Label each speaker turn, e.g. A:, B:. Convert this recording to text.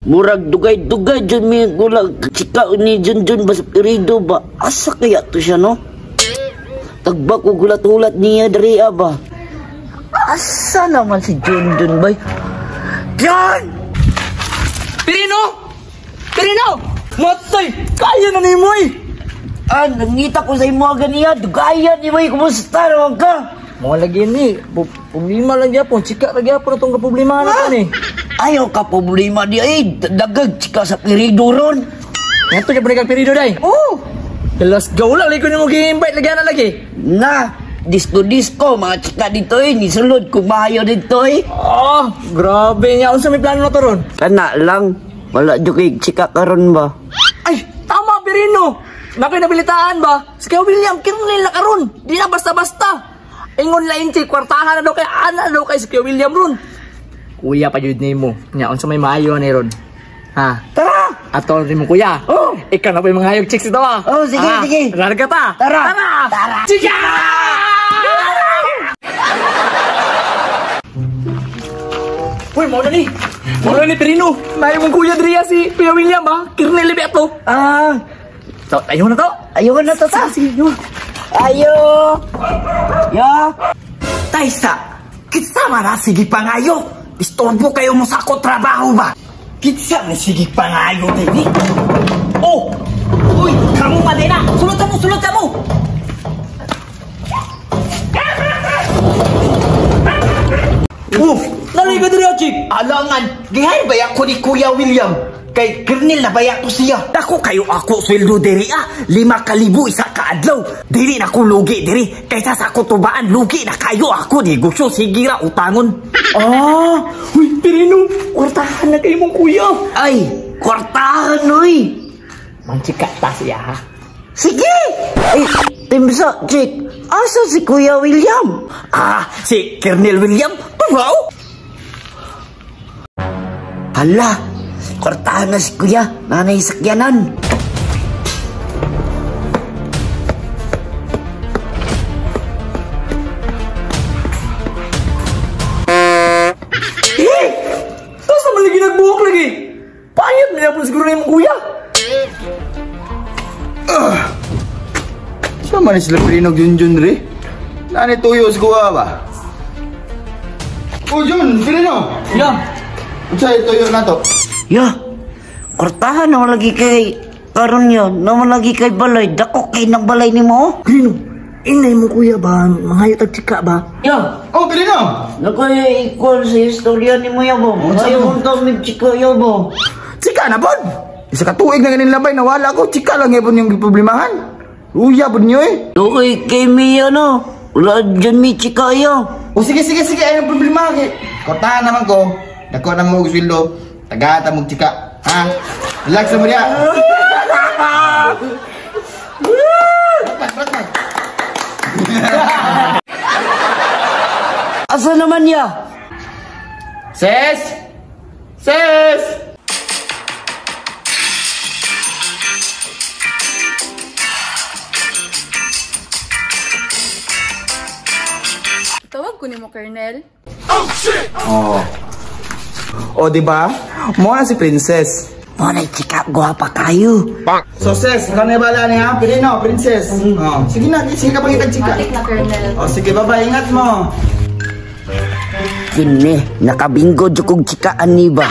A: Murag dugay-dugay dyan mi gula chika ni Junjun ba sa Pirido ba? Asa kaya to siya no? Tagba ko gulat-ulat niya diri ba? Asa naman si Junjun bay? Jun!
B: Pirino! Pirino! Matay! Kaya na ni mo eh!
A: Ah, nangita ko sa imo ganiya, dugayan ni mo, kumusta naman ka?
B: Mga lagi ni, problema lang gyapon, chika lang gyapon itong kaproblema na ni.
A: Ayaw ka problema di ay, dagag chika sa Pirido ron.
B: Ngato gyapon ni kag Pirido day.
A: Oh!
B: Let's go lang, lagi ko nimo gi-invite lagi na lagi.
A: Na, disco-disco, mga chika dito eh, nisulod kung maayo dito eh.
B: Oh, grabe niya, unsa may plano na to ron?
A: Kana lang, wala jud kay chika karon ba?
B: Ay, tama Pirino. Nakoy nabilitaan ba? Si Kuya William kirnil na karon. Di na basta-basta. Ingon lain kay kwartahan na daw kay ana daw kay si Kuya William ron. Kuya pa jud nimo. Nya unsa may maayo ni ron? Ha?
A: Tara!
B: Atol ni mo kuya.
A: Oh!
B: Ikaw na pa yung mga hayog chicks ito ah.
A: Oh, sige, sige.
B: Larga ta.
A: Tara.
B: Tara.
A: Tara.
B: Chika! Uy, mau na ni. Mau na ni Pirino. Maayo mong kuya diriya si Kuya William ba? Kirnel libi ato.
A: Ah,
B: So, ayaw na to.
A: ayaw na to ta.
B: Sige, yun.
A: Ayo! Ya!
C: Taysa, kitsa man na sige pangayo. Istorbo kayo mo sa ako trabaho ba? Kitsa na sige pangayo dini. Oh! Uy, kamu man din na. Sulod ka mo, sulod ka mo.
B: Uf! Nalay ba diriya, chick?
C: Alangan, gihay ba ako ni Kuya William? Kay Kernel na baya to siya. Dako kayo ako sweldo diri ah. 5,000 isa ka adlaw. Diri na ko lugi diri. Kaysa sa ako tubaan lugi na kayo ako negosyo sige ra utangon.
B: Ah! Uy, Pirino! Kwartahan na kayo mong kuya.
A: Ay, kwartahan uy!
B: Manchika ta siya ha.
A: Sige! Ay, timsa, chick. Asa si Kuya William?
C: Ah, si Kernel William? Wow!
A: Hala, kwartahan na si Kuya. Nanay sakyanan.
B: Eh! Saan man lagi nagbuhok lagi? Payat na po siguro na yung kuya.
D: Saan man sila Pirino Junjun ri? Nani tuyo sa kuha ba? Oh Jun, Pirino!
B: Ya!
D: Unsa tuyo na to?
A: Ya, kwartahan naman lagi kay karon ya, naman lagi kay balay. Dako kay ng balay ni mo.
B: Pirino, inay mo kuya ba? Mangayot at chika ba? Ya!
D: Oh Pirino!
A: Nakoy equal sa istorya ni mo ya ba? Ayaw mong tamig chika ya ba?
D: Chika na pod! Isa ka tuig na ganin labay nawala ko. Chika lang yapon yung problemahan. Uya pod niyo eh.
A: Doy kay Mia no. Wala dyan mi chika ya.
D: O sige sige sige, ay ang problema kay. Kwartahan naman ko. Dako na mo og sweldo. Tagata mong chika. Ha? Relax na mo diya.
A: Asa naman ya?
D: Ses! Ses!
E: Tawag ko ni mo, Colonel.
D: Oh. Oh, di ba? Mo na si Princess.
A: Mo na chika, guwapa kayo.
D: So, Ses, ikaw na bala niya, ha? Pirino, Princess. Oh, sige na, sige ka pangitag chika.
E: Matik na, Colonel.
D: Oh, sige, bye-bye. Ingat mo.
A: Kini, nakabinggo jud kog chikaan ni ba?